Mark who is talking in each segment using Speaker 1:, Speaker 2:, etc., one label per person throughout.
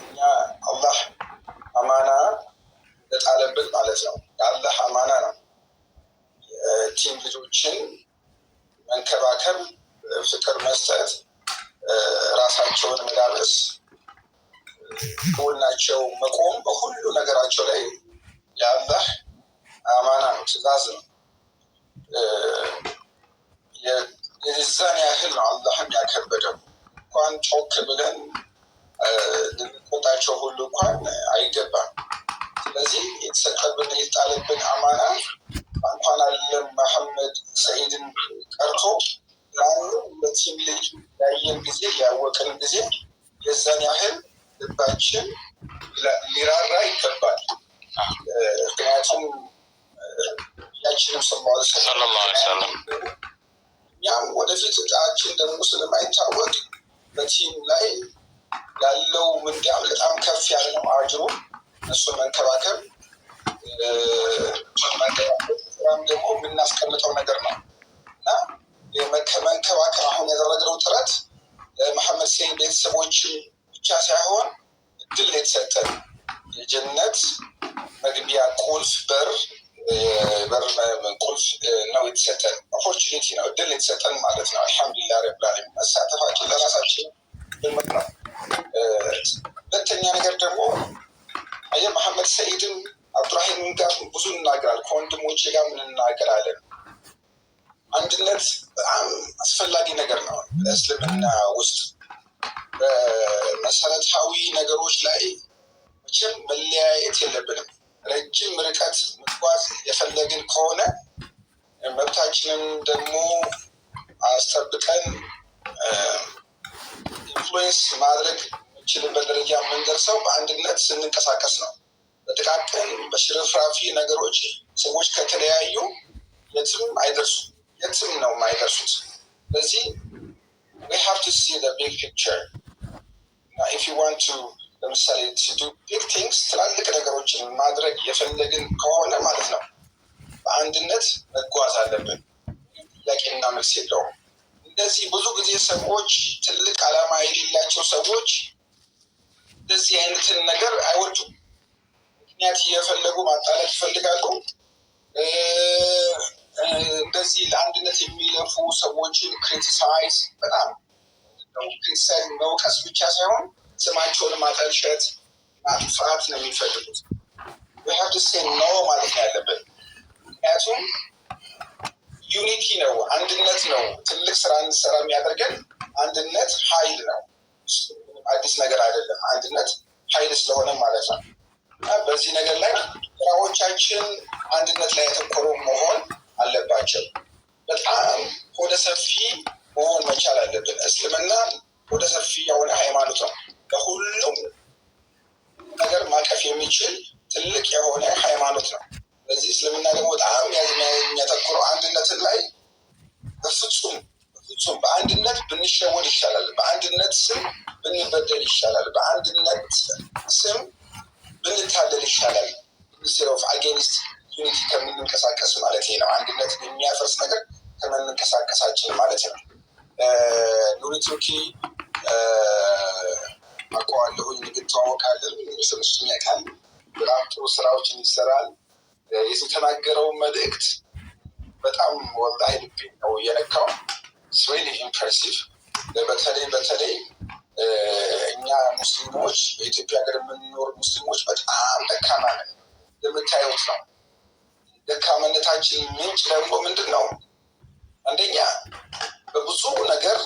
Speaker 1: እኛ አላህ አማና እንደጣለብን ማለት ነው። የአላህ አማና ነው። የቲም ልጆችን መንከባከብ፣ ፍቅር መስጠት፣ ራሳቸውን መዳበስ፣ ጎናቸው መቆም በሁሉ ነገራቸው ላይ የአላህ አማና ነው፣ ትዕዛዝ ነው። የዛን ያህል ነው አላህም ያከበደው። እንኳን ጮክ ብለን ልንቆጣቸው ሁሉ እንኳን አይገባም። ስለዚህ የተሰጠብን የተጣለብን አማና እንኳን አይደለም መሐመድ ሰኢድን ቀርቶ ለአንዱ ለቲም ልጅ ያየን ጊዜ፣ ያወቅን ጊዜ የዛን ያህል ልባችን ሊራራ ይገባል። ምክንያቱም ያችንም
Speaker 2: ሰለላሁ ዐለይሂ ወሰለም
Speaker 1: እኛም ወደፊት እጣችን ደግሞ ስለማይታወቅ በቲም ላይ ያለው ምንዳም በጣም ከፍ ያለ ነው። አጅሩ እሱን መንከባከብ ስራም ደግሞ የምናስቀምጠው ነገር ነው እና መንከባከብ አሁን ያደረግነው ጥረት ለመሐመድ ሰኢድ ቤተሰቦችን ብቻ ሳይሆን እድል የተሰጠን የጀነት መግቢያ ቁልፍ በር ቁልፍ ነው የተሰጠን፣ opportunity ነው፣ እድል የተሰጠን ማለት ነው። አልሐምዱሊላህ ረብል ዓለሚን መሳተፋችን ለራሳችን ልምድ ነው። ሁለተኛ ነገር ደግሞ አየህ መሐመድ ሰኢድን አብዱራሂም ጋር ብዙ እናገራለን፣ ከወንድሞቼ ጋር ምን እናገራለን። አንድነት በጣም አስፈላጊ ነገር ነው በእስልምና ውስጥ። በመሰረታዊ ነገሮች ላይ መቼም መለያየት የለብንም። ረጅም ርቀት መጓዝ የፈለግን ከሆነ መብታችንን ደግሞ አስጠብቀን influence ማድረግ የምንችልበት ደረጃ የምንደርሰው በአንድነት ስንንቀሳቀስ ነው። በጥቃቅን በሽርፍራፊ ነገሮች ሰዎች ከተለያዩ የትም አይደርሱም፣ የትም ነው የማይደርሱት። ስለዚህ we have to see the big picture. Now, if you want to ለምሳሌ to do big things፣ ትላልቅ ነገሮችን ማድረግ የፈለግን ከሆነ ማለት ነው፣ በአንድነት መጓዝ አለብን። ጥያቄና መልስ የለውም። እንደዚህ ብዙ ጊዜ ሰዎች፣ ትልቅ ዓላማ የሌላቸው ሰዎች እንደዚህ አይነትን ነገር አይወዱም። ምክንያት እየፈለጉ ማጣላት ይፈልጋሉ። እንደዚህ ለአንድነት የሚለፉ ሰዎችን criticize፣ በጣም criticize፣ መውቀስ ብቻ ሳይሆን ስማቸውን ማጠልሸት፣ ማጥፋት ነው የሚፈልጉት። We have to say no ማለት ነው ያለብን። ምክንያቱም unity ነው፣ አንድነት ነው ትልቅ ስራ እንሰራ የሚያደርገን። አንድነት ኃይል ነው። አዲስ ነገር አይደለም። አንድነት ኃይል ስለሆነ ማለት ነው። እና በዚህ ነገር ላይ ስራዎቻችን አንድነት ላይ ያተኮሩ መሆን አለባቸው። በጣም ሆደ ሰፊ መሆን መቻል አለብን። እስልምና ሆደ ሰፊ የሆነ ሃይማኖት ነው። በሁሉም ነገር ማቀፍ የሚችል ትልቅ የሆነ ሃይማኖት ነው። ስለዚህ እስልምና ደግሞ በጣም የሚያተኩረው አንድነትን ላይ። በፍጹም በፍጹም በአንድነት ብንሸወድ ይሻላል። በአንድነት ስም ብንበደል ይሻላል። በአንድነት ስም ብንታለል ይሻላል። Instead of against unity ከምንንቀሳቀስ ማለት ነው። አንድነትን የሚያፈርስ ነገር ከመንቀሳቀሳችን ማለት ነው። ኑሪ ቱርኪ አውቀዋለሁኝ፣ እንተዋወቃለን። እሱም ያውቃል። በጣም ጥሩ ስራዎችን ይሰራል። የተናገረው መልእክት በጣም ወላሂ ልቤን ነው የነካው። Really impressive። በተለይ በተለይ እኛ ሙስሊሞች፣ በኢትዮጵያ ሀገር የምንኖር ሙስሊሞች በጣም ደካማ ነን። እንደምታዩት ነው። ደካማነታችን ምንጭ ደግሞ ምንድን ነው? አንደኛ በብዙ ነገር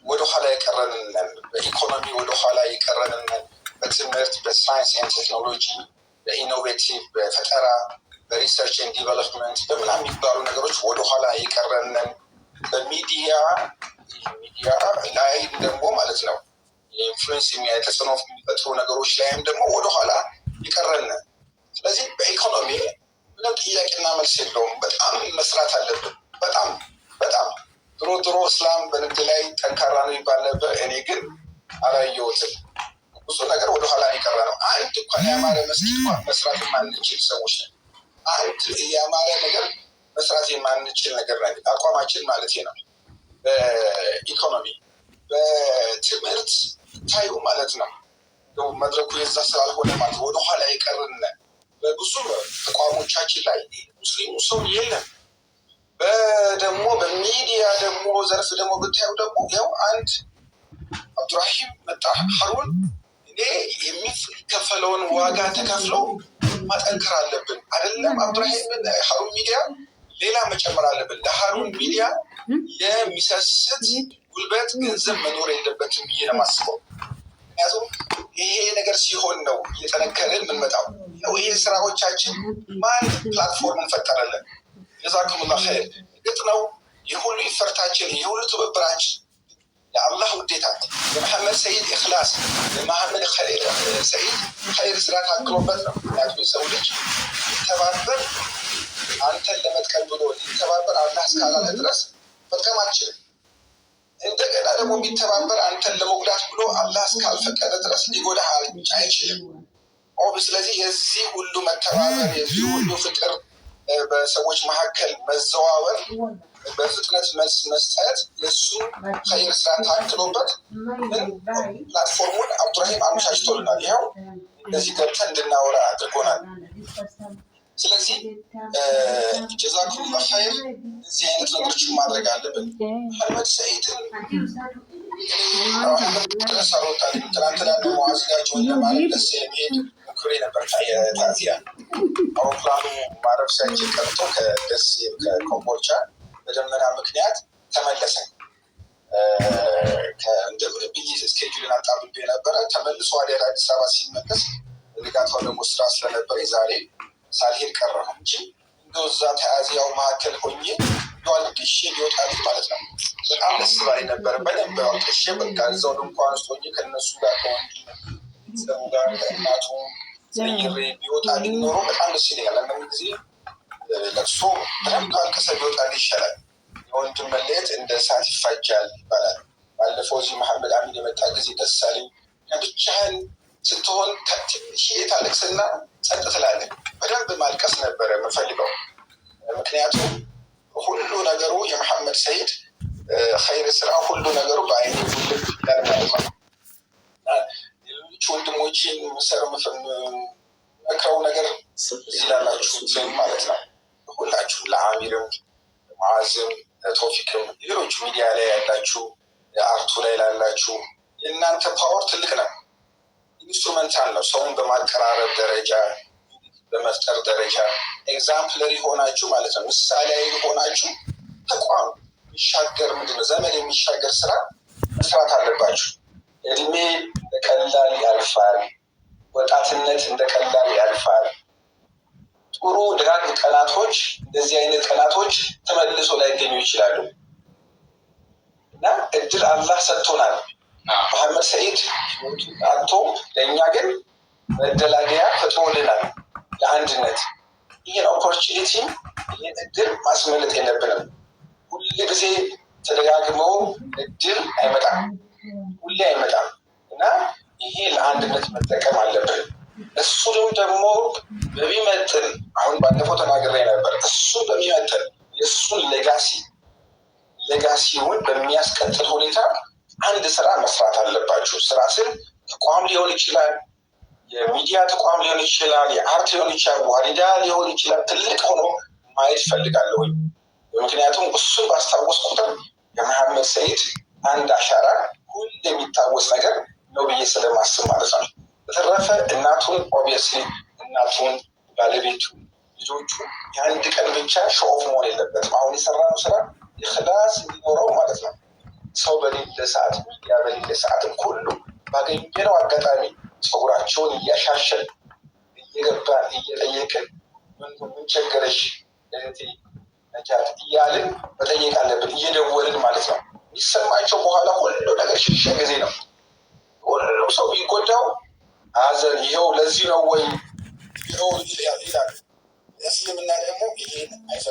Speaker 1: ወደኋላ የቀረንን ነን። በኢኮኖሚ ወደኋላ የቀረንን ነን። በትምህርት፣ በ science and technology፣ በ innovative፣ በፈጠራ፣ በ research and development፣ በምናምን የሚባሉ ነገሮች ወደኋላ የቀረንን፣ በሚዲያ ሚዲያ ላይ ደግሞ ማለት ነው influence ተጽዕኖ የሚፈጥሩ ነገሮች ላይም ደግሞ ወደኋላ የቀረን። ስለዚህ በኢኮኖሚ ምንም ጥያቄና መልስ የለውም። በጣም መስራት አለብን። በጣም በጣም። ድሮ ድሮ እስላም በንግድ ላይ ጠንካራ ነው ይባል ነበር። እኔ ግን አላየሁትም። ብዙ ነገር ወደኋላ የቀረ ነው። አንድ እንኳን ያማረ መስጊድ እንኳን መስራት የማንችል ሰዎች ነን። አንድ ያማረ ነገር መስራት የማንችል ነገር አቋማችን ማለት ነው። በኢኮኖሚ፣ በትምህርት ታዩ ማለት ነው። መድረኩ የዛ ስላልሆነ ማለት ወደኋላ የቀርን በብዙ ተቋሞቻችን ላይ ሙስሊሙ ሰው የለም። በደግሞ በሚዲያ ደግሞ ዘርፍ ደግሞ ብታዩ ደግሞ ያው አንድ አብዱራሂም መጣ ሀሩን። እኔ የሚከፈለውን ዋጋ ተከፍሎ ማጠንከር አለብን። አይደለም አብዱራሂምን ሀሩን ሚዲያ ሌላ መጨመር አለብን። ለሀሩን ሚዲያ የሚሰስት ጉልበት፣ ገንዘብ መኖር የለበትም ብዬ ነው የማስበው። ምክንያቱም ይሄ ነገር ሲሆን ነው እየጠነከርን የምንመጣው። ይሄ ስራዎቻችን ማን platform እንፈጠረለን? جزاكم الله خير። እርግጥ ነው የሁሉ effort ኣችን የሁሉ ትብብራችን ለአላህ ውዴታ የመሐመድ ሰይድ ኢኽላስ የመሐመድ ሰይድ ኸይር ስራ ታክሎበት ነው። ምክንያቱም የሰው ልጅ ሊተባበር አንተን ለመጥቀም ብሎ ሊተባበር አላህ እስካላለ ድረስ መጥቀም አልችልም። እንደገና ደግሞ የሚተባበር አንተን ለመጉዳት ብሎ አላህ እስካልፈቀደ ድረስ ሊጎዳህ አይችልም። ስለዚህ የዚህ ሁሉ መተባበር የዚህ ሁሉ ፍቅር በሰዎች መካከል መዘዋወር በፍጥነት መልስ መስጠት የእሱ ኸይር ስራ ታክሎበት platform ኡን አብዱራሂም አመቻችቶልናል። ይኸው እንደዚህ ገብተን እንድናወራ አድርጎናል። ስለዚህ جزاكم الله خير። እዚህ አይነት ነገሮችን ማድረግ አለብን። መሐመድ ሰኢድን ድረስ አልወጣልኝም። ትናንትና ሙዓዝ ጋር join ለማድረግ ደስ የሚሄድ ሞክሬ ነበር። የታዚያ አውሮፕላኑ ማረፍ ሳይችል ቀርቶ ከደሴ ከኮምቦልቻ በደመና ምክንያት ተመለሰ። እንደምን ብዬ schedule ን አጣብቤ ነበረ። ተመልሶ ወደ አዲስ አበባ ሲመለስ ንጋታው ደግሞ ስራ ስለነበረ ዛሬ ሳልሄድ ቀረሁ እንጂ እንደው እዛ ተያዚያው መካከል ሆኜ እንደው አልቅሼ ቢወጣልኝ ማለት ነው በጣም ደስ ባለኝ ነበር። በደንብ አልቅሼ በቃ እዛው ድንኳን ውስጥ ሆኜ ከእነሱ ጋር ከወንድሙ ጋር ከእናቱ ዘይሬ ቢወጣልኝ ኖሮ በጣም ደስ ይለኛል። አንዳንድ ጊዜ ለቅሶ በደንብ አልቅሰ ቢወጣልኝ ይሻላል። የወንድም መለየት እንደ እሳት ይፋጃል ይባላል። ባለፈው እዚህ መሐመድ አሚን የመጣ ጊዜ ደስ አለኝ። ብቻህን ስትሆን ትንሽ ታለቅስና ጸጥ ትላለህ። በደንብ ማልቀስ ነበረ የምፈልገው። ምክንያቱም ሁሉ ነገሩ የመሐመድ ሰይድ ኸይር ስራ ሁሉ ነገሩ በአይኔ ጉልብ ይላል ማለት ነው። ሌሎች ወንድሞችን መክረው ነገር እዚህ ላላችሁ ማለት ነው። ሁላችሁ ለአሚርም፣ ሙዓዝም፣ ቶፊክም ሌሎቹ ሚዲያ ላይ ያላችሁ art ኡ ላይ ላላችሁ የእናንተ power ትልቅ ነው። instrumental ነው። ሰውን በማቀራረብ ደረጃ በመፍጠር ደረጃ exemplary ሆናችሁ ማለት ነው። ምሳሌያዊ ሆናችሁ ተቋም የሚሻገር ምንድን ነው ዘመን የሚሻገር ስራ መስራት አለባችሁ። እድሜ እንደቀላል ያልፋል። ወጣትነት እንደቀላል ያልፋል። ጥሩ ደጋግ ቀናቶች፣ እንደዚህ አይነት ቀናቶች ተመልሶ ላይገኙ ይችላሉ እና እድል አላህ ሰጥቶናል። መሐመድ ሰኢድ አጥቶ ለእኛ ግን መደላገያ ፈጥሮልናል ለአንድነት። ይህን opportunity ይህን እድል ማስመለጥ የለብንም። ሁል ጊዜ ተደጋግመው እድል አይመጣም፣ ሁሌ አይመጣም እና ይሄ ለአንድነት መጠቀም አለብን። እሱንም ደግሞ በሚመጥን አሁን ባለፈው ተናግሬ ነበር። እሱ በሚመጥን የእሱን legacy ውን በሚያስቀጥል ሁኔታ አንድ ስራ መስራት አለባችሁ። ስራ ስል ተቋም ሊሆን ይችላል፣ የሚዲያ ተቋም ሊሆን ይችላል፣ የ art ሊሆን ይችላል፣ ዋሪዳ ሊሆን ይችላል። ትልቅ ሆኖ ማየት እፈልጋለሁ። ምክንያቱም እሱን ባስታወስ ቁጥር የመሐመድ ሰይድ አንድ አሻራ ሁሌ የሚታወስ ነገር ነው ብዬ ስለማስብ ማለት ነው። በተረፈ እናቱን obviously እናቱን፣ ባለቤቱ፣ ልጆቹ የአንድ ቀን ብቻ show off መሆን የለበትም። አሁን የሰራነው ስራ ኢኽላስ እንዲኖረው ማለት ነው። ሰው በሌለ ሰዓት፣ ሚዲያ በሌለ ሰዓትም ሁሉ ባገኘነው አጋጣሚ ፀጉራቸውን እያሻሸን እየገባን እየጠየቅን ምን ቸገረሽ እህቴ ነጃት እያልን መጠየቅ አለብን፣ እየደወልን ማለት ነው። የሚሰማቸው በኋላ ሁሉ ነገር ሽሻ ጊዜ ነው። ሁሉም ሰው ቢጎዳው ሀዘን ይኸው ለዚህ ነው ወይ ይኸው ይላሉ። እስልምና ደግሞ ይሄን አይፈቅድም።